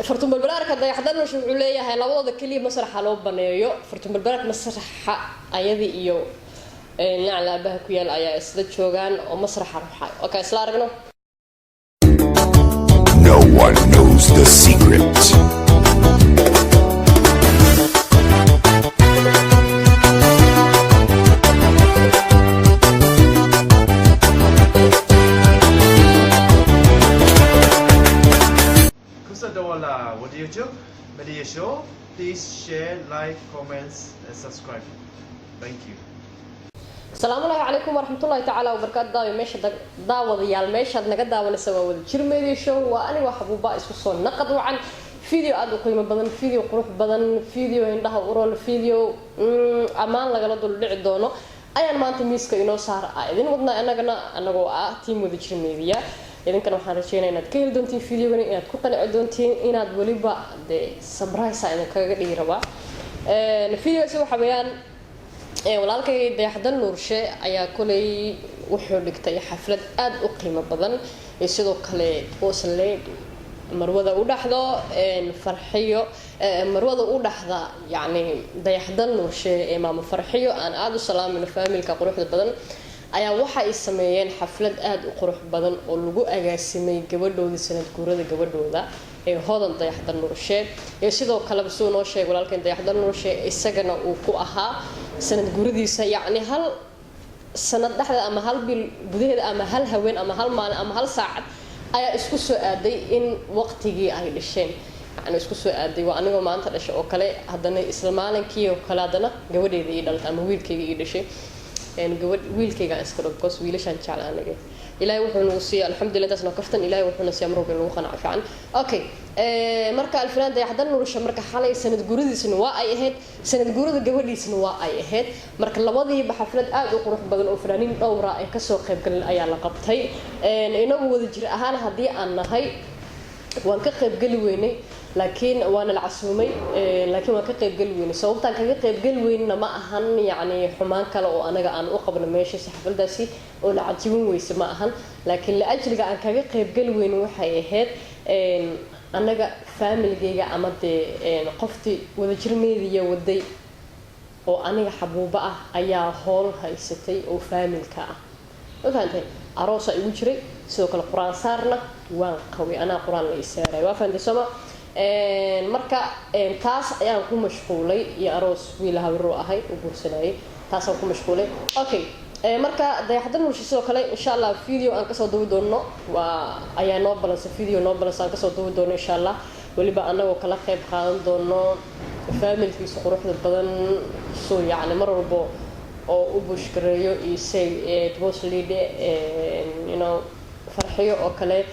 Fartuun Balbalaarka Dayaxdal Nuurshe wuxuu leeyahay labadooda keliya masraxa loo baneeyo. Fartuun Balbalaarka masraxa ayadii iyo Nacla Aabaha ku yaal ayaa isla joogaan oo masraxa ruxay. Okay, isla aragno. No one knows the secret. Kusoo dhawaada Wadajir Media Show. Please share, like, comments, and subscribe. Thank you. Asalaamu ullahi calaykum waraxmatullahi tacaala wabarakaatu. Daawi meesha, daawadayaal, meeshaad naga daawanaysa waa Wadajir Media Show. Waa aniga Xabuuba. Isku soo naqad wacan, video aada u qiimo badan, video qurux badan, video indhaha urol, video ammaan lagala dul dhici doono ayaan maanta miiska inoo saar ah idin wadnaa anagana, anagoo ah team Wadajir Media. Idinkana waxaan rajeynaya inaad ka heli doontiin videogani, inaad ku qanci doontiin, inaad weliba dee surprise idinkaga dhigi rabaa videogaasi. Waxa weeyaan walaalkay Dayaxdal Nuurshe ayaa kolay wuxuu dhigtay xaflad aada u qiimo badan, iyo sidoo kale osle marwada u dhaxdo Farxiyo, marwada u dhaxda, yacni Dayaxdal Nuurshe ee Maamo Farxiyo aan aada u salaamino. Faamilka quruxda badan ayaa waxa ay sameeyeen xaflad aada u qurux badan oo lagu agaasimay gabadhoodii, sanad guurada gabadhooda ee Hodan Dayaxdal Nuurshe, iyo sidoo kaleba siduu noo sheegay walaalkeen Dayaxdal Nuurshe, isagana uu ku ahaa sanad guuradiisa, yacni hal sanad dhexdeed ama hal bil gudaheeda ama hal haween ama hal maalin ama hal saacad ayaa isku soo aaday in waqtigii ay dhasheen, yani isku soo aaday. Waa anigoo maanta dhashay oo kale, haddana isla maalinkii oo kale haddana gabadheeda ii dhalatay ama wiilkayga ii dhashay. Gabadh wiilkaygaan iska dho because wiilashaan jecla aniga. Ilaahay wuxuu nagu siiyay, alxamdulillah, intaas noo kaftan. Ilaahay wuxuuna siiyay amrowga in lagu qanaco fiican. Okay, marka alfinaan Dayaxdal Nuurshe marka xalay sanad guuradiisana waa ay ahayd, sanad guurada gabadhiisana waa ay ahayd. Marka labadiiba xaflad aada u qurux badan oo fanaaniin dhowra ay kasoo qayb galeen ayaa la qabtay. Inagu wada jir ahaan haddii aan nahay waan ka qaybgeli weynay, laakiin waana la casuumay, laakiin waan ka qaybgeli weynay. Sababtaan kaga qaybgeli weynna ma ahan yacni xumaan kale oo anaga aan u qabno meesha xafladaasi oo la cajibin weyse ma ahan, laakiin la-ajliga aan kaga qaybgeli weynin waxay ahayd annaga faamiligayga ama dee qoftii Wadajir Media waday oo aniga Xabuuba ah ayaa hool haysatay oo faamilka ah. Ma fahantay? Aroosaa igu jiray, sidoo kale qur-aan saarna waan qabay, anaa qur-aan la isaaray. Waa fahantay sooma? Marka taas ayaan ku mashquulay, iyo aroos wiil habaruu ahay u guursanayay, taasaan ku mashquulay. Okay, marka Dayaxdal Nuurshe sidoo kale insha Allah video aan kasoo duubi doono waa ayaa noo balansa, video noo balansa aan kasoo duubi doono insha Allah, weliba anagoo kala qayb qaadan doono faamilkiisa quruxda badan soo yacni mar walbo oo u bushgareeyo iyo say boss lady Farxiyo oo kale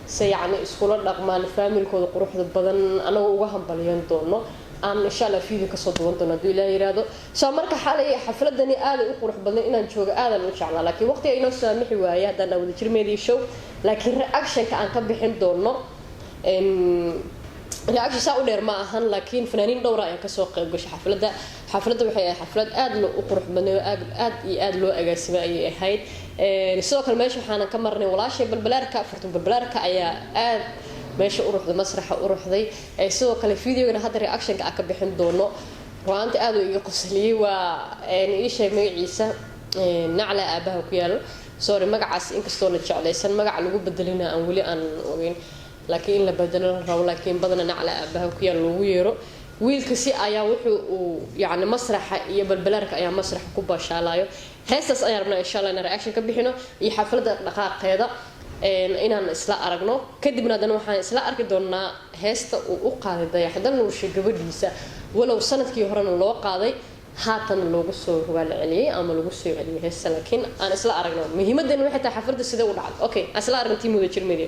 se yacni iskula dhaqmaan faamilkooda quruxda badan, anagoo uga hambalyan doono aan insha Allah video kasoo duwan doono hadduu Ilaah yiraahdo. So marka xalay xafladani aaday u qurux badnay, inaan joogo aadan u jeclaa, laakiin waqti ay inoo saamixi waayay haddaan Wadajir Media Show. Laakiin reactionka aan ka bixin doono reaction saa u dheer ma ahan, laakiin fanaaniin dhowra ayaan kasoo qayb gashay xafladda. Xafladda waxay ahayd xaflad aada loo u qurux badnay oo aad aad iyo aada loo agaasimay ayay ahayd. Sidoo kale meesha waxaanan ka marnay walaashay Balbalaarka, Fartun Balbalaarka ayaa aad meesha u ruxday, masraxa u ruxday. Sidoo kale videogana hadda reactionka aan ka bixin doono ru'aanta aad uu iga qosliyey. Waa ii sheeg magaciisa, Nacla Aabaha ku yaalo. Sorry, magacaas inkastoo la jeclaysan magaca lagu bedelina aan weli aan ogeyn, laakiin in la bedelo la rabo, laakiin badana Nacla Aabaha ku yaal loogu yeero. Wiilka si ayaa wuxuu uu yacni masraxa iyo Balbalaarka ayaa masraxa ku baashaalayo. Heestaas ayaan rabnaa insha Allah inaan reaction ka bixino iyo xafladda dhaqaaqeeda inaan isla aragno. Kadibna haddana waxaan isla arki doonaa heesta uu u qaaday Dayaxdal Nuurshe gabadhiisa, walow sanadkii horena loo qaaday, haatan loogu soo rogaal celiyey ama lagu soo celiyey heesta, laakiin aan isla aragno. Muhiimadeena waxay tahay xafladda sidee u dhacday. Okay, aan isla aragno. Team Wadajir Media,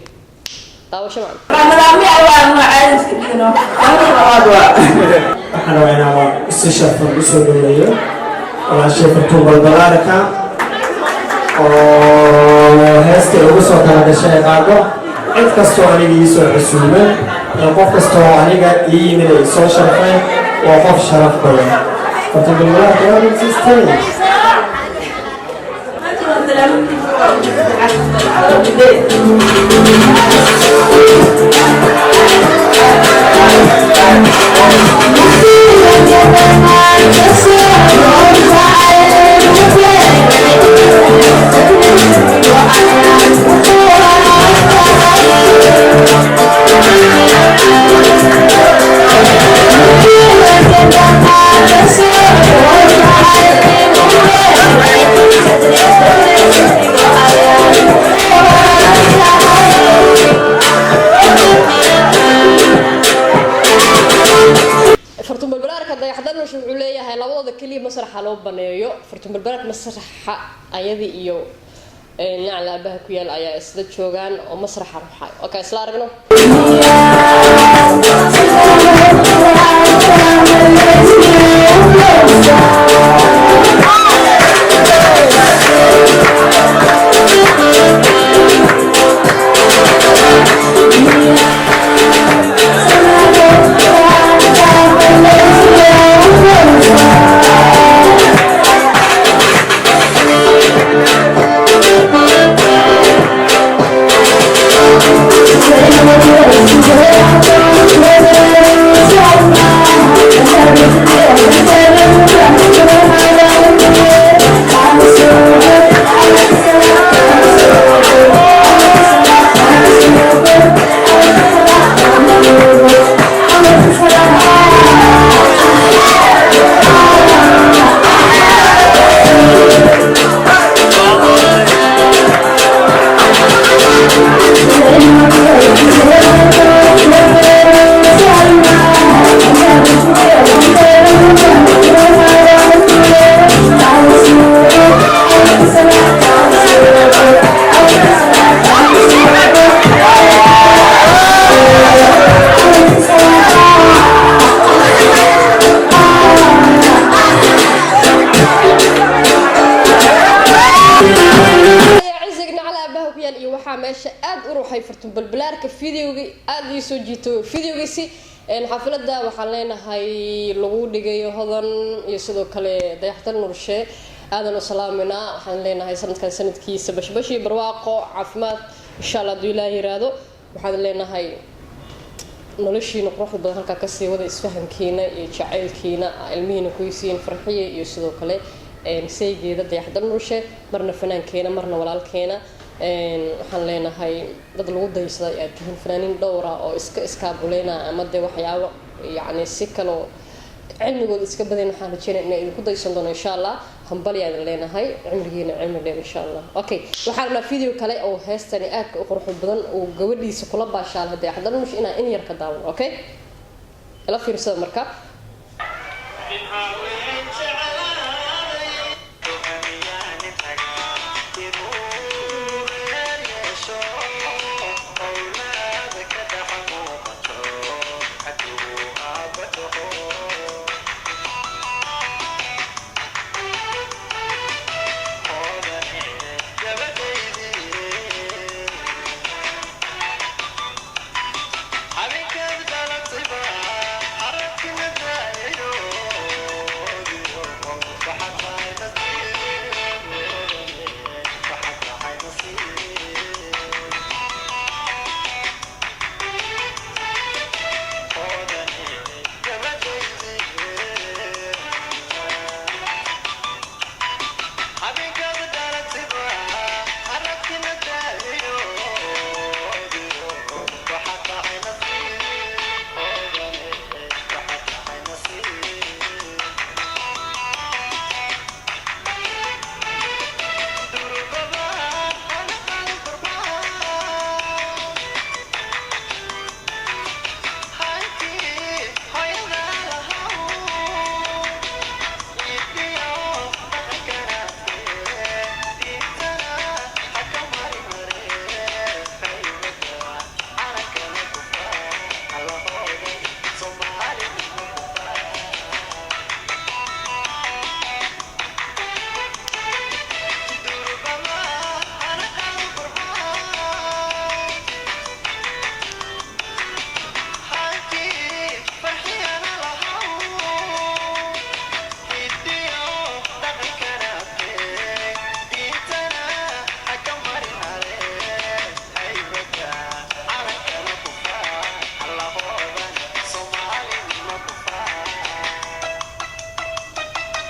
daawasho macna. Waxaan rabaa inaan si sharfan usoo dhaweeyo walaashay Fartuun Balbalaarka oo heestai ugu soo kala gashay ay qaado. Cid kastoo aniga ii soo casuumay iyo qof kastoo aniga ii yimid ay soo sharfay waa qof sharaf badan. Fartuun Balbalaarka, welcome to stage. Masraxa loo baneeyo Fartuun Balbalaarka. Masraxa ayadii iyo nacla aabaha ku yaal ayaa isla joogaan oo masraxa ruxay. Okay, isla aragno. Cisig nacla aabaha ku yaal iyo waxaa meesha aada u ruxay Fartuun Balbalaarka. Videogii aada ii soo jiito videogiisi. Xafilada waxaan leenahay lagu dhigayo Hodan iyo sidoo kale Dayaxtal Nurshe aadan u salaaminaa. Waxaan leenahay sanadkan sanadkiisa bashbash iyo barwaaqo, caafimaad, insha Allah hadduu Ilaahi yiraahdo. Waxaan leenahay noloshiina quruxda badan halkaa kasii wada, isfahankiina iyo jacaylkiina ilmihiina kuysiin Farxiya iyo sidoo kale saygeeda Dayaxdal Nurshe, marna fanaankeena marna walaalkeena. Waxaan leenahay dad lagu daysada aad tihiin, fanaaniin dhowra oo iska iskaabuleyna ama dee waxyaabo yacni si kaloo cilmigooda iska badayn. Waxaan rajeynaya inay idinku daysan doono insha Allah. Hambalyaa idin leenahay, cimrigiina cimri dheer insha Allah. Okay, waxaan rabnaa video kale oo heestani aadka u quruxda badan uu gabadhiisa kula baashaala Dayaxdal Nurshe inaan in yar ka daawan. Okay, ila fiirsada marka.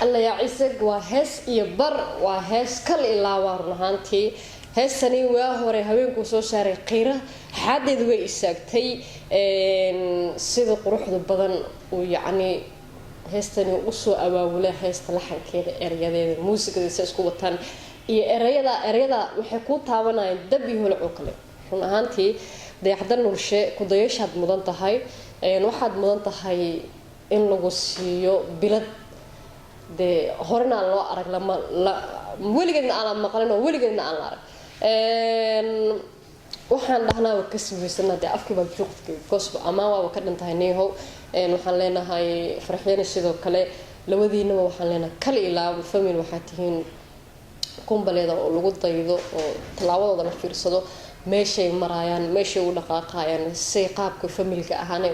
Alla yaa cisag, waa hees iyo bar, waa hees kal ilaa. Waa run ahaantii heestani waa hore haweenkuu soo saaray qiira xaadeedu way istaagtay. Sida quruxda badan uu yacni heestani usoo abaabula, heesta laxankeeda, erayadeeda, muusigadeeda isku wataan iyo ereyada waxay kuu taabanayaan dab iyo holac oo kale. Run ahaantii Dayaxda Nurshe kudayashaad mudan tahay. Waxaad mudan tahay in lagu siiyo bilad. Dee horena aan loo arag, lama la weligeedna aan la maqlin oo weligeedna aan la arag. Waxaan dhahnaa waa ka sugeysana. Dee afkii baa juuqdka because amaan waaba ka dhintahay niihow. Waxaan leenahay Farxiyana sidoo kale, labadiinaba waxaan leenahay kal ilaaba family waxaa tihiin kumbaleeda oo lagu daydo oo tallaabadooda la fiirsado, meeshay maraayaan, meeshay u dhaqaaqayaan, say qaabka familka ahaanay,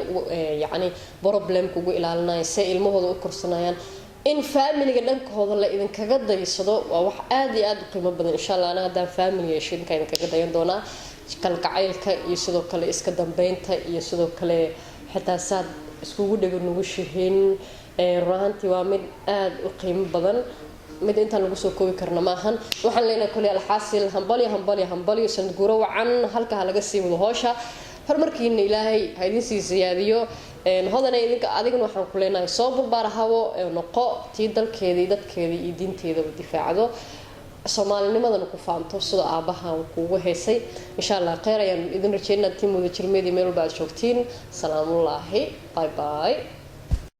yacni problemka ugu ilaalinayaan, say ilmahooda u korsanayaan. In familiga dhankooda la idinkaga daysado waa wax aada iyo aada u qiimo badan. Insha Allah, ana haddaan family yeesho, idinkaa idinkaga dayan doonaa kalgacaylka iyo sidoo kale iska dambeynta iyo sidoo kale xitaa saad iskugu dhego nugushihiin. Run ahaantii waa mid aada u qiimo badan, mid intaan lagu soo koobi karna maahan. Waxaan leenahay koley alxaasil, hambalyo, hambalyo, hambalyo, sanad guuro wacan. Halka ha laga sii wado hoosha horumarkiina, Ilaahay ha idin sii siyaadiyo. Hodana idinka adigna waxaan ku leenahay soo barbaar, habo noqo tii dalkeeda, dadkeeda iyo diinteedaba difaacdo, Soomaalinimadana ku faanto sida aabaha kuugu heysay. Insha Allah kheyr ayaan idin rajeynaa, team Wadajir Media, meel walba aad joogtiin. Salaamullaahi, bye bye.